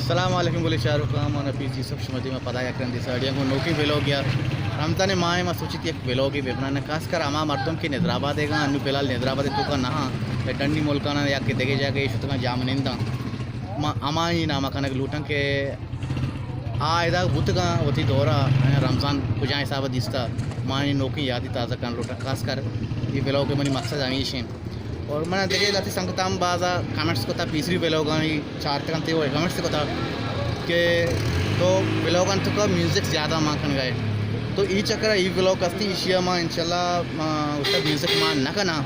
السلام علیکم گلیں چاروکاں، من حفیظ یوسف شمئے دیما پدا یک رندے ساڑی آں گوں نوکیں ویلوگے ءَ۔ رمضان ماہ ءَ ما سوچی یک ویلوگے بہ بنائیں، خاص کر ہما مردم کہ نظر آباد ءَ گاں، انوں فی الحال نظر آباد ءِ توکا نہ آں، ڈنی ملکاں یا کہ دگہ جاگہے شتگاں جاہ منند آں۔ ما ہمائی نام ءَ کنگ لوٹاں کہ آ ادا بوتگاں وتی دور ءَ، رمضان کجا حساب ءَ دیستا، ما آئی نوکیں یادی تازہ کنگ لوٹاں۔ خاص کر اے ویلوگ ءِ منی مقصد ہمیش انت۔ اور من دگہ لہتے سنگتاں ہم بازا کمنٹس کتا، پیسری ویلوگانی چارتگاں تے، وہ کمنٹس کتا کہ تو ویلوگاں توکا میوزک زیادہ مان کنگا ئے۔ تو ای چکر ءَ ای ویلوگ ہستی، ایشی ءَ ما انشاءاللہ ما اس کا میوزک مان نہ کناں،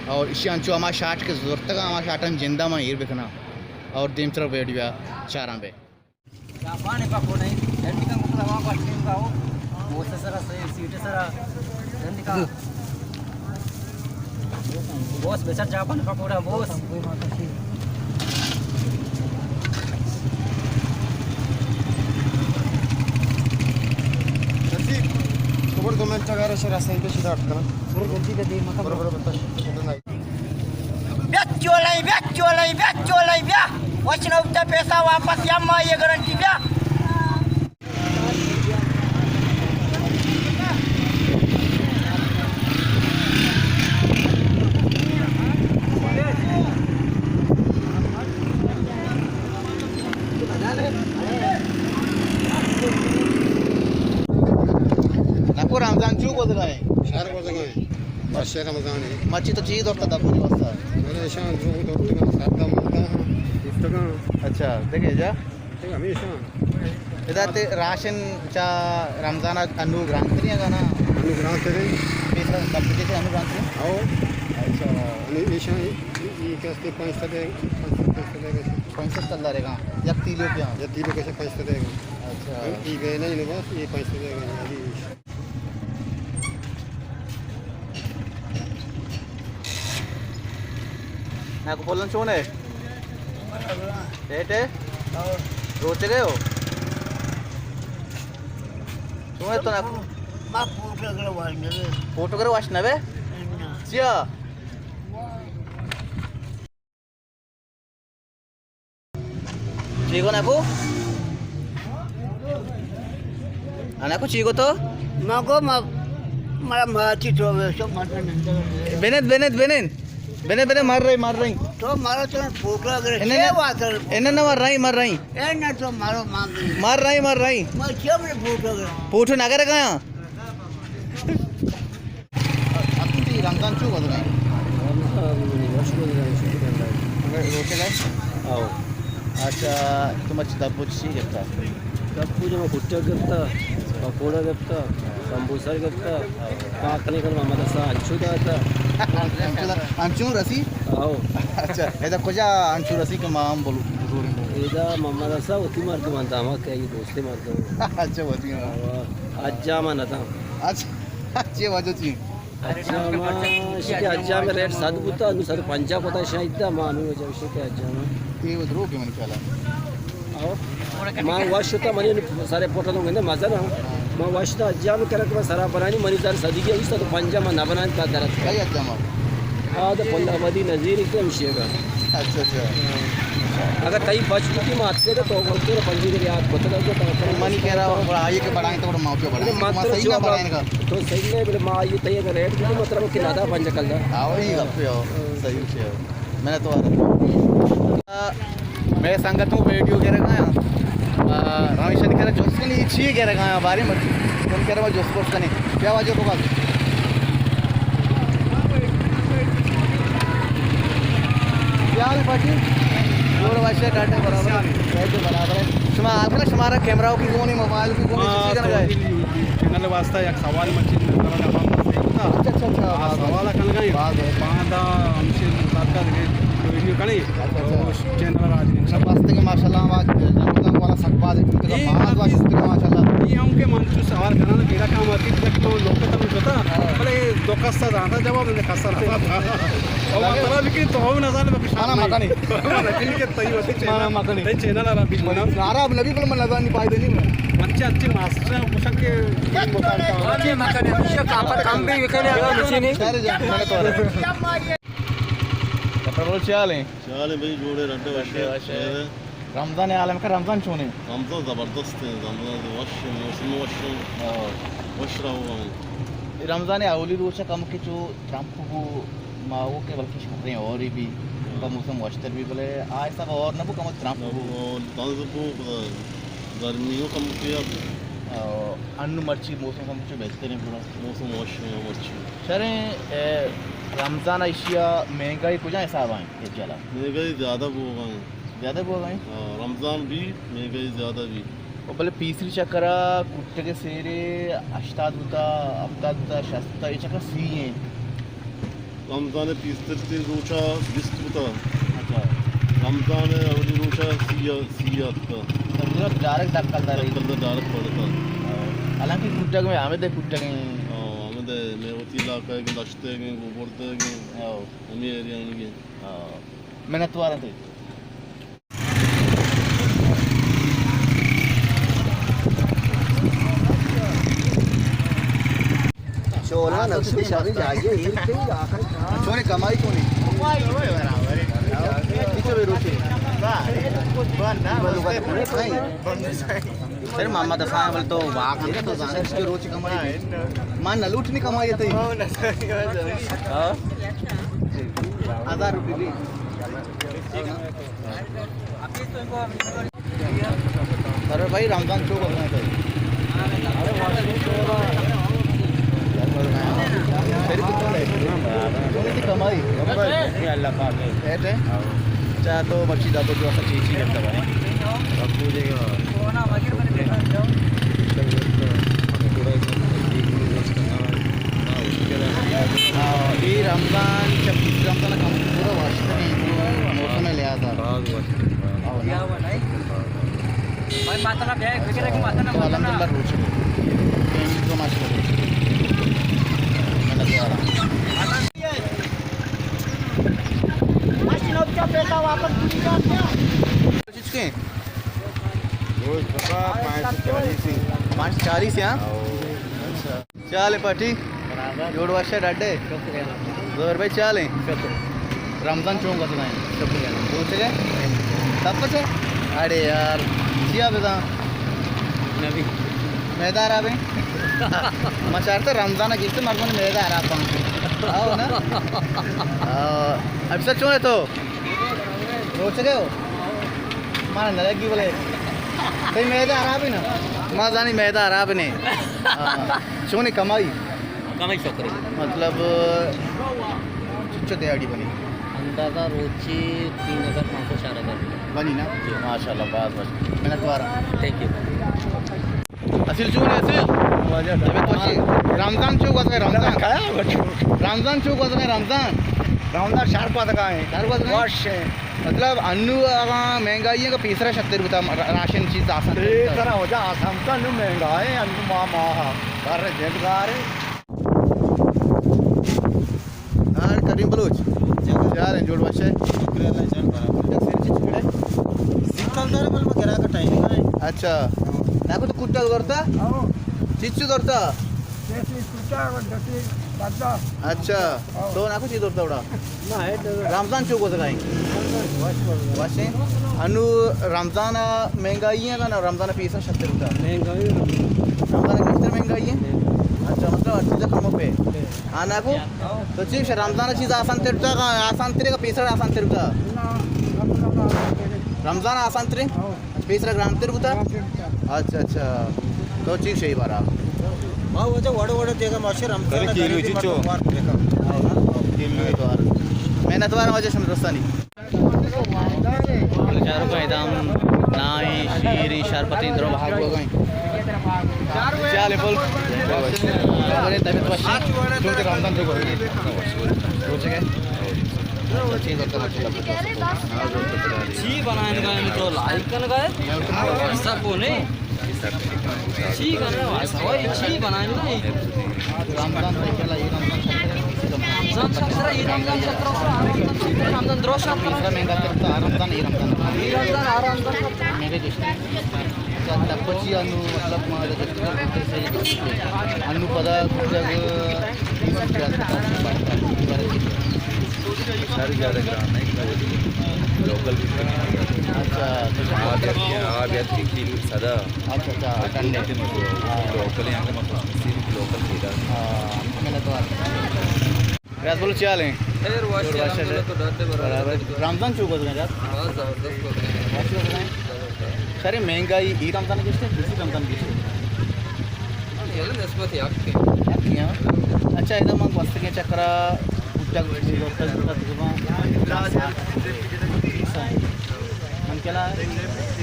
اور ایشی انچو ہما شاٹ کہ زرتگاں، ہما شاٹاں جندا ما ایر بکناں، اور دیمترا ویڈیو ءَ چاراں بے۔ جاپان پکوڑے، ڈنڈی کا مطلب آپ اٹھیں کا ہو، بوس سرا، سیٹ سرا، ڈنڈی کا۔ بوس، بچار جاپان پکوڑا، بوس۔ خبر دو منٹ اگر شرا سہی تو شدارت کنا۔ برو جلدی دے، دیر مکن۔ برو، برو، بتا۔ بیا چولئی، بیا چولئی، بیا چولئی، بیا۔ وش نہ بوتا پیسہ واپس یا ما یہ گارنٹی بیا۔ نکو رمضان چو گوزگائیں؟ شر گوزگائیں۔ ماشاء رمضان ہے۔ مرچی تو چیز اور تدا پوری واسطہ۔ میرے شان جو تو سب دا ملتا ہے۔ افتگان۔ اچھا، دیکھے جا۔ دیکھ ہمیشہ۔ ادا تے راشن چا رمضان ءَ انو گران تری گا نا؟ انو گران تری۔ پیسہ کمپلیکیشن انو گران تری؟ او۔ اچھا۔ انو ایشاں ای، ای کستے پانچ سد ہے، پانچ سد، پانچ سد ہے۔ پانچ سد کلدار ہے گا؟ یک تیلو کیا؟ یک تیلو کسے پانچ سد ہے گا۔ اچھا۔ ای بے نہیں نو بس، ای پانچ سد ہے گا۔ ناکو پلن چون ہے؟ ریٹ ہے؟ روچے گئے ہو؟ چون ہے تو ناکو؟ ما فوٹوگراف واش نہ بے۔ فوٹوگراف واش نہ بے؟ نہ۔ چیا؟ چی گو نکو؟ آ نکو چی گو تو؟ ما گو ما، مارا ماتی تو سو ماتا نندر۔ بنند، بنند، بنند۔ بنند، بنند، مر رہی، مر رہی۔ تو مارا تو فوٹو اگر انہیں چے نہ، بات کر؟ انہیں نہ مر رہی، مر رہی۔ اے نہ تو مارو مان۔ مر رہی، مر رہی۔ ما چے میں فوٹو اگر؟ فوٹو نہ کر گیا۔ اتو تئی رمضان چو گزرائیں؟ رمضان وش گزرائیں، شکر اللہ۔ مگر روچے گئے؟ آؤ۔ اچھا، تو مچ دبو چی گپتا؟ دبو جو میں گٹا گپتا، پکوڑا گپتا، سمبوسہ گپتا، پاکنے کر محمد حسن انچو داتا۔ انچو دا، انچو رسی؟ آؤ۔ اچھا، ادا کجا انچو رسی کہ ما ہم بولو، بزوریں بولو۔ ادا محمد حسن وتی مردم انت، ہما کہ یہ دوستی مردم۔ اچھا، وتی مردم۔ آؤ، اجا ما نتا۔ اچھا۔ چے وجہ چی؟ اجام، شکے اجام ریٹ صد بوتا، نو صد پنجاہ کتا شاید، ما ہمیں وجہ شکے اجام۔ یہ ادرو کے من خیال ہے۔ ما واشتا منی سارے پوٹا تو گندے مزہ نا۔ ما واشتا اجام کرا کہ سرا بنانی منی سر صدی کی صد پنجاہ ما نہ بنان کا درد۔ کئی اجام؟ آ دا پنجاب دی نظیر ایک دم شیگا۔ اچھا، اچھا۔ اگر تئی بچ بوتی ما اتکے تو تو گل تو پنجی دے یاد بتا تو تو منی کہہ رہا ہوں، آئیے کہ بڑھائیں تو ما کیوں بڑھائیں؟ ما تو صحیح نہ بڑھائیں کا۔ تو صحیح نہیں، بلے ما یہ تئی اگر ریٹ بھی مطلب کہ نادا پنج کل دا۔ ہاں، وہی گپ ہے، صحیح ہے۔ میں نے تو آ، میں سنگتوں ویڈیو کہہ رہا ہوں۔ آ، رمیشن کرا جوس کنی، چی کرا گا بارے مت۔ تم کرا جوس پوس کنی۔ کیا واجہ کو بات؟ کیا حال پاٹی؟ جوڑ واشے ڈاٹا برابر۔ ڈاٹا برابر ہے۔ شما آخر شمارا کیمرہ کی کونی، موبائل کی کونی، ہاں، چیز کرنا تو ہے۔ چینل واسطہ یک سوال مچی، اچھا، اچھا، اچھا، ہاں، بات، سوال بات۔ کن گئی۔ بات، بات۔ باندہ ہمشی مطابقہ دیگه ویڈیو کنی۔ اچھا، اچھا۔ تو چینل راج انشاءاللہ۔ بس دیگه ماشاءاللہ ہم آج جنگل والا سک باز ہے، کیونکہ یہ باز آپ باز شکریہ ماشاءاللہ۔ یہ ہم کے من چو سوال کرنا کہ کام آتی تک تو لوگ تم جتا، ہاں۔ بلے دو کسا زیادہ جواب نے کسا نہ۔ اور مطلب کہ تو ہم نہ جانے بکشانا مکانی۔ مکانی کے تئی وتی مانا چینل، مکانی۔ تئی چینل آرا بھی منا۔ آرا نبی بل من نہ جانی فائدہ نہیں میں۔ اچھا، اچھے ماسٹر ہیں، پوچھا کہ اچھے مکانی، اچھے کاپر کم بھی وکنے اگر مشینی۔ سارے جان، میں تو آ رہا ہوں۔ کپڑا بولو، چی حال ہیں؟ چی حال ہیں بھائی؟ جوڑے رنڈے وشے۔ رنڈے وشے۔ رمضان ءِ حال ءَ مکن، رمضان چون اِنت؟ رمضان زبردست اِنت، رمضان وش اِنت، موسم وش اِنت۔ ہاں۔ وش روگ ءَ اِنت۔ رمضان ءِ اولی روچ ءَ کمکے چو ترمپ بو، ما وہ کہ بلکہ شریں ہورے بی، ہاں۔ پہ موسم وشتر بی، بلے آ حساب ءَ ہور نہ بو، کمک ترمپ بو۔ ہاں، تنز بو، گرمی ہوں کمکے ات۔ ہاں، انو مرچی موسم کمکے چو بہتر اِنت پورا۔ موسم وش اِنت مرچی۔ شریں، اے، رمضان ءَ ایشی ءَ مہنگائی کجا حساب ءَ اِنت؟ مہنگائی زیادہ بوگ ءَ اِنت۔ زیادہ بوگ ءَ اِنت؟ ہاں، رمضان بی، مہنگائی زیادہ بی۔ او بلے پیسری چکر ءَ کٹگ ءِ سیرے ہشتاد بوتا، ہپتاد بوتا، شست بوتا، اے چکر ءَ سی اِنت۔ رمضان ءِ پیسری روچ ءَ بیست بوتا۔ اچھا۔ رمضان ءِ اولی روچ ءَ سی، سی اتکا۔ مطلب ڈائریکٹ دکل دار۔ دکل دار ڈائریکٹ پڑتا۔ حالانکہ کٹگ مئے ہمد ءِ کٹگ اِنت۔ ہاں، ہمد ءِ، مئے وتی علاقہ ءِ کہ دشت ءِ کہ گوبرد ءِ کہ۔ ہاں۔ ہمے ایریا ءِ کہ۔ ہاں۔ منت وار اِنت۔ چولا نقشی شادی جاگی ایر کئی آخر۔ چونے کمائی کونی؟ کچھ بے روچے۔ سر محمد حسان بل تو واقعی تو زانش کے روچ کمائی۔ مان نہ لوٹنی کمائی تئی۔ ہاں؟ ہزار روپے بھی۔ ارے بھائی، رمضان چو بولنا ہے بھائی۔ شریف کتنا ہے؟ کون سی کمائی؟ اللہ پاک ہے۔ ایٹ ہے؟ چاہ تو مرچی دادو جو ایسا چیز چیز کرتا ہے۔ اب مجھے ہاں، اے رمضان چہ پیسری رمضان ءَ کم پورا وشتر اِنت، موسم ءِ لحاظ ءَ۔ باز وشتر، باز۔ ہاں، نا؟ تو الحمدللہ روچ اِنت۔ تو ماشاءاللہ روچ اِنت۔ منت وار آں۔ چچکے؟ گوشت بتا پانچ سو چالیس اِنت۔ پانچ سو چالیس اِنت، ہاں؟ او۔ چالے پٹی۔ برابر۔ جوڑ وش ئے ڈڈ ئے؟ شکر۔ زور بھائی چالے؟ شکر۔ رمضان چون گزرائیں؟ شکر۔ پوچھ گئے؟ تب سے؟ اڑے یار، چیا بزاں؟ نبی۔ میدہ حراب اِنت؟ ما چارتا رمضان ءَ گیشتر مردم میدہ حراب اِنت۔ ہاں نا؟ آ، افسر چون ئے تو؟ روچگ ئے ہو؟ مارا نہ لگی بلے۔ تئی میدہ حراب اِنت نا؟ ما زانی میدہ حراب نہ اِنت۔ ہاں۔ چونی کمائی؟ کمائی شکر اِنت۔ مطلب، چچو دیہاڑی بنی؟ اندازہ روچی تین ہزار پانچ سو چار ہزار بنی نا؟ جی۔ ماشاءاللہ، باز وش۔ منت وار آں۔ Thank you. اصیل چون ئے، اصیل؟ واجہ۔ طبیعت وش ئے؟ رمضان چو گوزگ ئے، رمضان؟ کھایا بچو۔ رمضان چو گوزگ ئے، رمضان؟ رمضان شر گوزگ ئے۔ شر گوزگ ئے؟ وش اِنت۔ مطلب، انو اگاں مہنگائی اِنت کہ پیسرا شتر بوتا، را-، راشن چیز آسان تر بوتا؟ پیسرا وجہ آسان بوتا، انو مہنگا اِنت، انو ما، ما، گھر جند گار اِنت۔ ہاں، کریم بلوچ۔ چار اِنت، جوڑ وش ئے؟ شکر اللہ، جان برابر۔ سر چی کھڑے؟ سیکل دار بل میں گرا کا ٹائم ہے۔ اچھا۔ ناکو تو کٹا کرتا؟ ہاں۔ چیچو کرتا؟ جیسے کٹا اور ڈٹی بدلا۔ اچھا۔ ہاں۔ تو ناکو چی کرتا اڑا؟ نہ، ہے تو رمضان چو گوزگ ئے؟ رمضان وش گوزگ ئے۔ وش اِنت۔ انو رمضان ءَ مہنگائی اِنت کہ نہ، رمضان ءَ پیسرا شتر بوتا؟ مہنگائی۔ رمضان ءَ گیشتر مہنگائی اِنت؟ اچھا، مطلب ہر چیز کم پہ۔ ہاں ناکو؟ تو چی گوشے، رمضان ءَ چیز آسان تر بوتا، آسان ترے کہ پیسرا آسان تر بوتا؟ نہ، رمضان آسان ترے۔ رمضان آسان ترے؟ ہاں۔ پیسرا گران تر بوتا؟ گران تر بوتا۔ اچھا، اچھا۔ تو چی گوشے بارا؟ ہاں، وہ تو وڑ وڑ دیگا ماشے رمضان کرے کیلو چیچو۔ کیلو تو۔ منت وار آں واجہ شمئے درستانی۔ چاروکاں ادام نائی، شیری، شربتیں درو بہا بوگا ایں۔ چالے پل۔ خبریں طبیعت وش ایں؟ چونکہ رمضان تو گزرے۔ روچگے؟ چی بنائیں گا، تو لائک کن گئے؟ سب کو نہیں۔ چی کنگا واسطہ؟ وای، چی بنائیں نا؟ رمضان تو پہلا، یہ رمضان چل رہا ہے، اسی رمضان۔ رمضان چل رہا ہے، یہ رمضان چل رہا ہے، رمضان درست چل رہا ہے۔ مہنگا چلتا ہے، رمضان، یہ رمضان۔ یہ رمضان، آ رمضان چل رہا ہے۔ میرے دوست، اچھا، تب بچی انو، مطلب، ما انو پدا جب ساری زیادہ گران ہے۔ لوکل کتگ ایں۔ اچھا، تو آ بیت کہ، آ بیت کہ کلو سدا۔ اچھا، اچھا، ٹھنڈے۔ لوکل ایں کہ مطلب صرف لوکل پیدا۔ ہاں، منتوار۔ ریاض بلوچ، چی حال ایں؟ خیر، وش، وش، الحمدللہ، تو ڈاڈے برابر۔ برابر۔ رمضان چو گزرے یار؟ بس زبردست گزرے۔ وش گزرے۔ سر، مہنگائی اے رمضان گشتے، دوسری رمضان گشتے؟ یلا نسبت یک ایں۔ یک ایں، ہاں۔ اچھا، ادا من گوستگیں چکرا کٹگ، کٹگ، کٹگ، من کلا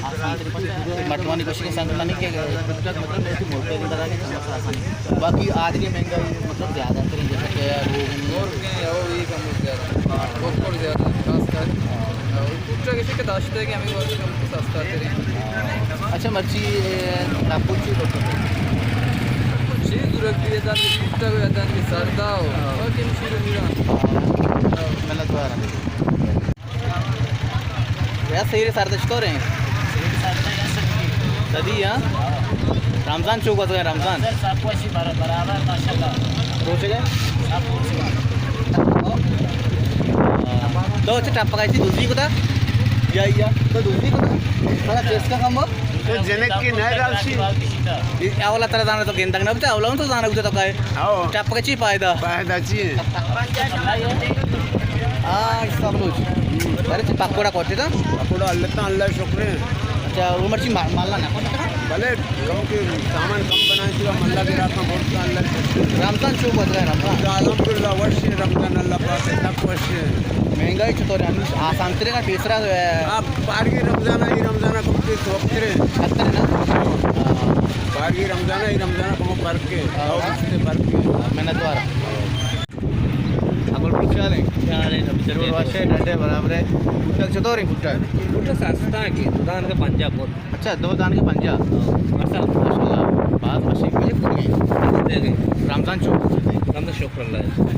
آسان ترین پٹ، مردمانی گوشگ سنگ منی کہ کٹگ مطلب ایسی ملک کے اندر آگے سمجھ آسان ہے۔ باقی آدگے مہنگائی مطلب زیادہ ترین، جیسے کہ روغن۔ روغن، او، یہ کم زیادہ۔ بکل زیادہ، خاص کر۔ کٹگ ایسے کہ داشتہ کہ ہمیں وقت کم سستا ترین۔ اچھا، مرچی، اے، ٹاپو چی لوگ؟ چی ضرورت بھی ہے، دان کی کٹگ ہو یا دان کی سردا ہو، باقی مشین میرا۔ منت وار۔ یا سیر سردا چطور ایں؟ سدی، ہاں؟ رمضان چو گزرے، رمضان؟ سب کچھ برابر، ماشاءاللہ۔ روچے گئے؟ تو اچھا ٹپا کا چی دوزی کتا؟ یا، یا، تو دوزی کتا؟ بڑا چیز کا کم ہو؟ تو جنک کے نہ راوشی۔ اولا ترا زانا تو گندگ نہ بوتا، اولا تو زانا بوتا تو کائے؟ ہاں۔ ٹپا کا چی فائدہ؟ فائدہ چی ہے؟ ہاں، سب لوگ۔ ارے چی پکوڑا کوٹے تا؟ پکوڑا اللہ تا، اللہ شکر ہے۔ اچھا، وہ مرچی ما-، مالا نہ کوٹے تا؟ بلے، کم کے سامان کم بنائے تھے، ہم اللہ کے راستہ بہت اللہ شکر۔ رمضان چو گزرے، رمضان؟ الحمدللہ، وش ہے رمضان، اللہ پاک ہے، سب وش ہے۔ مہنگائی چطور ہے؟ ہمیش آسان ترے کا پیسرا ہے؟ آپ پارگی رمضان ہے، یہ رمضان ہے، کم کے سوکھ ترے۔ اترے نا؟ پارگی رمضان ہے، یہ رمضان ہے، کم فرق ہے، اور اس سے فرق ہے۔ منت وار۔ ابل پوچھا لیں۔ کیا حال ہے؟ جوڑ واشے، ڈڈے برابر ہے۔ کٹک چطور ہیں کٹک؟ کٹک سستا ہے کہ دو دان کا پنجاب بہت۔ اچھا، دو دان کا پنجاب۔ ماشاءاللہ۔ ماشاءاللہ۔ باز ماشی کلی پوری۔ رمضان چوک۔ رمضان شکر اللہ۔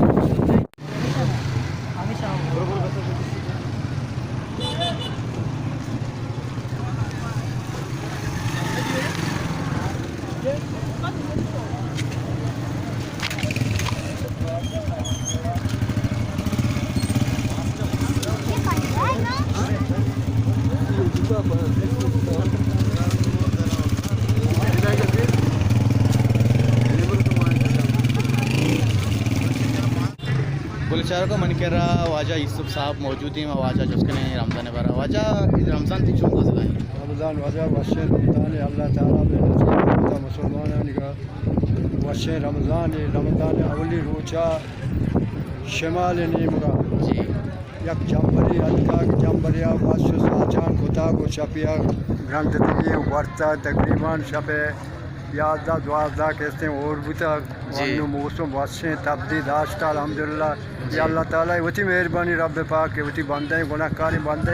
گل چارکو، منی کرا واجہ یوسف صاحب موجود ہیں، واجہ جست کنے رمضان بارا۔ واجہ، رمضان تئی چون گزرائیں؟ رمضان واجہ وشیں رمضان، اللہ تعالیٰ بے مسلمانانی کا وشیں رمضان، رمضان اولی روچا شمال نیمگا۔ جی۔ یک جمبرے اتکگ، جمبرے ءَ وش ءُ ساچان کتگ ءُ شپے ءَ گرندتگی ورتگ، تقریباً شپ ءِ یازدہ دوازدہ کستیں ہور بوتگ۔ جی۔ انوں موسم وشیں تبدی داشت، الحمدللہ۔ جی۔ یا اللہ تعالیٰ وتی مہربانی، رب پاک کہ وتی بندہ، گناہکاریں بندہ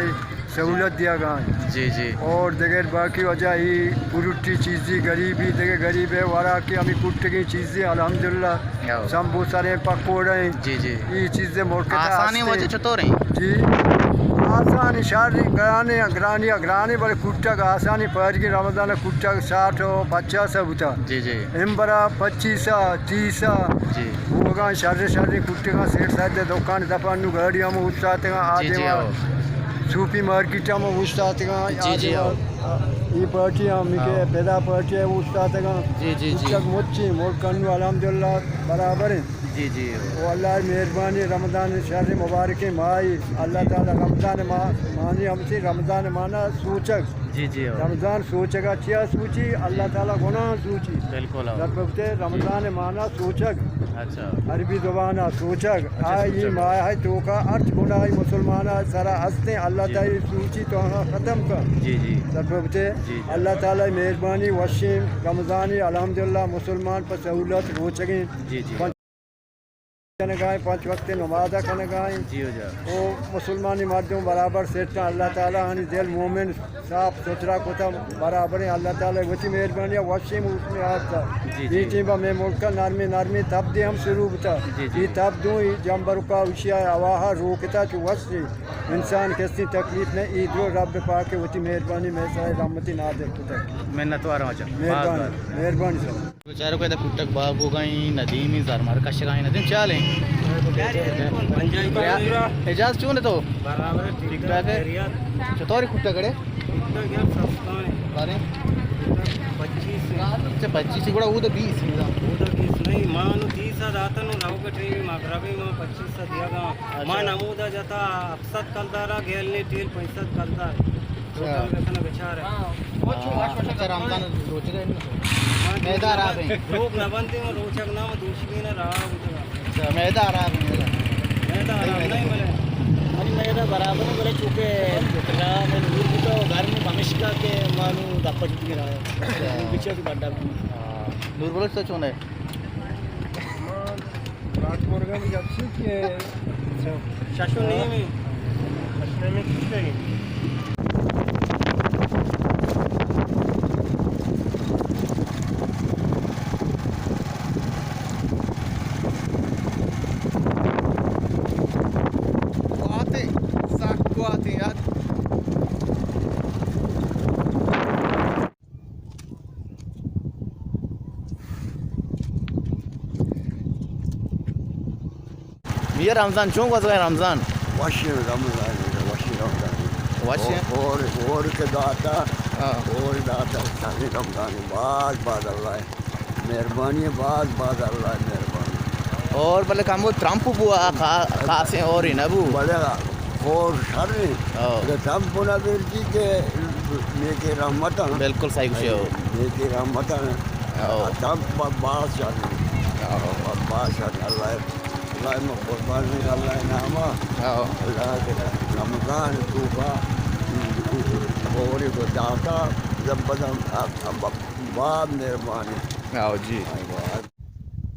سہولت دیگ ءَ انت۔ جی، جی۔ اور دگر باقی واجہ ای فروٹی چیزی غریبی، دگہ غریب ءِ وراکی ہمے کٹگیں چیزے، الحمدللہ۔ ہو۔ سمبوسہ ریں، پکوڑا ایں۔ جی، جی۔ ای چیزے ملک ءِ تہا آسانی ہستیں۔ واجہ چطور ایں؟ جی۔ آسانی شر گرانی، گرانی، گرانی، بلے کٹگ آسانی، پہرگی رمضان کٹگ ساٹھ ءُ پچاس ءَ بوتا۔ جی، جی۔ امبرا پچیس ءَ، تیس ءَ۔ جی۔ بوگاں شر شر کٹگاں، سیٹ سائڈ دکان دپا نو گاڑی ہم اوشتاتگاں، جی، جی، آدم ہو۔ سوپی مارکیٹ ہم اوشتاتگاں، جی، جی، آدم ہو۔ ای پارٹی ہم کہ ہاں۔ پیدا پارٹی ہے اوشتاتگاں۔ جی، جی، جی۔ کٹگ مچی ملک انو الحمدللہ برابر ہیں۔ جی، جی۔ او اللہ مہربانی، رمضان شر مبارکیں ماہی، اللہ تعالیٰ رمضان ماہ مانی ہم سی رمضان مانا سوچگ۔ جی، جی، ہو۔ رمضان سوچگ ءَ چیا سوچی؟ اللہ تعالیٰ گناہ سوچی۔ بالکل، ہو۔ در پہ وتے رمضان مانا سوچگ۔ اچھا۔ عربی زبان ءَ سوچگ۔ اچھا، آئی سوچگ۔ ماہ ءِ توکا ہرچ گناہ مسلمان ءِ سرا ہستیں، اللہ جی۔ تعالیٰ سوچی تو آہاں ختم کن۔ جی، جی۔ در پہ وتے جی، جی۔ اللہ تعالیٰ مہربانی وشیں رمضانی الحمدللہ مسلمان پہ سہولت روچگیں۔ جی، جی۔ کنگائیں، پنچ وقت نماز کنگائیں۔ جی ہو جا۔ او مسلمانی مردم برابر سیٹاں، اللہ تعالیٰ آنی دل مومن صاف ستھرا کتا برابریں، اللہ تعالیٰ وتی مہربانی وشیں موسم آتا۔ جی، جی۔ یہ ٹیم میں ملک نرمی نرمی تب دے ہم شروع بتا۔ جی، جی۔ یہ تب دوں، یہ جمبر کا اشیا ہوا روکتا چو وشیں انسان کسی تکلیف نہیں، یہ درو رب پاک وتی مہربانی میں سائے رحمتی نازل کتا۔ منتوار ہوں اچھا۔ مہربانی، باز باز۔ مہربانی سر۔ بیچارہ کو ادا کٹک باب ہو گئیں، ندیمی زرمر کشگائیں، ندیم چالیں۔ اعجاز، چون ئے تو؟ برابر ئے، ٹھیک ٹھاک ئے۔ خیریت۔ چطور ئے کٹگ اڑے؟ کٹگ یار سستا ایں۔ بارے؟ پچیس ایں۔ اچھا، پچیس ایں، گڑا اودا بیس ایں۔ اودا بیس نہ ایں، ما نوں تیس ءَ داتا، نوں لوگ ٹیم مغرب ایں، ما پچیس ءَ دیگا۔ اچھا۔ ما نمودا جتا ہپت سد کلدار ءَ، گیل نے ٹیل پنچ سد کلدار۔ اچھا۔ ٹوٹل بکنا بچار ئے۔ ہاں، اچھا، رمضان روچگ ئے؟ میدہ حراب ایں۔ دروگ نہ بندیں، روچگ نہ، ما دوشی نہ رہا۔ اچھا، میدہ حراب ایں۔ میدہ حراب نہ ایں بلے۔ منی میدہ برابر ایں بلے چونکہ راہ میں دور بوتا، گھر میں پمشکا کہ ما نوں دپا چکی رہا۔ اچھا۔ پیچھے تو بڑا۔ ہاں۔ نور بلوچ تو چون ئے؟ راج پروگرام جب سے کہ شش و نیم ایں۔ شش و نیم ایں، کتنے ایں؟ گوات ایں، سخت گوات ایں یار۔ میاں رمضان، چون گوزگ ئے رمضان؟ وشیں رمضان، وشیں رمضان۔ وشیں؟ اور، اور کہ داتا، ہاں۔ اور داتا، شریں رمضان، باز، باز اللہ مہربانی، باز، باز اللہ مہربانی۔ اور بلے کمو ترمپ بو، آ خا-، خاصیں اور ہی نہ بو۔ بلے اور شر ایں۔ ہاں۔ بلے ترمپ نہ بیرتی کہ نیکی رحمت ایں۔ بالکل صحیح گوشے ہو۔ نیکی رحمت ایں۔ ہاں۔ ترمپ ب-، باز شر ایں۔ ہاں۔ ب-، باز شر ایں۔ اللہ، اللہ ما قربانی، اللہ نامہ۔ ہاں۔ اللہ کے رمضان توبہ، اور کو داتا، زبدم، اب، اب، باز مہربانی۔ ہاں جی۔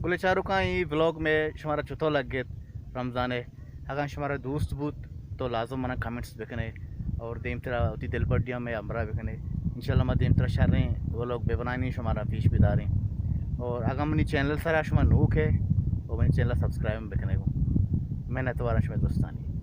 گلیں چاروکاں، اے ولاگ مئے شمارا چطور لگت رمضان ءِ؟ اگاں شمارا دوست بوت تو لازم منا کمنٹس بکنے اور دیمترا وتی دلبڈیاں مئے ہمراہ بکنے۔ انشاءاللہ ما دیمترا شریں ولاگ بہ بنائینیں، شمارا پیش بداریں۔ اور اگاں منی چینل سرا شما نوک ئے، او منی چینل سبسکرائب بکنے گوں۔ منت واراں شمئے دوستانی۔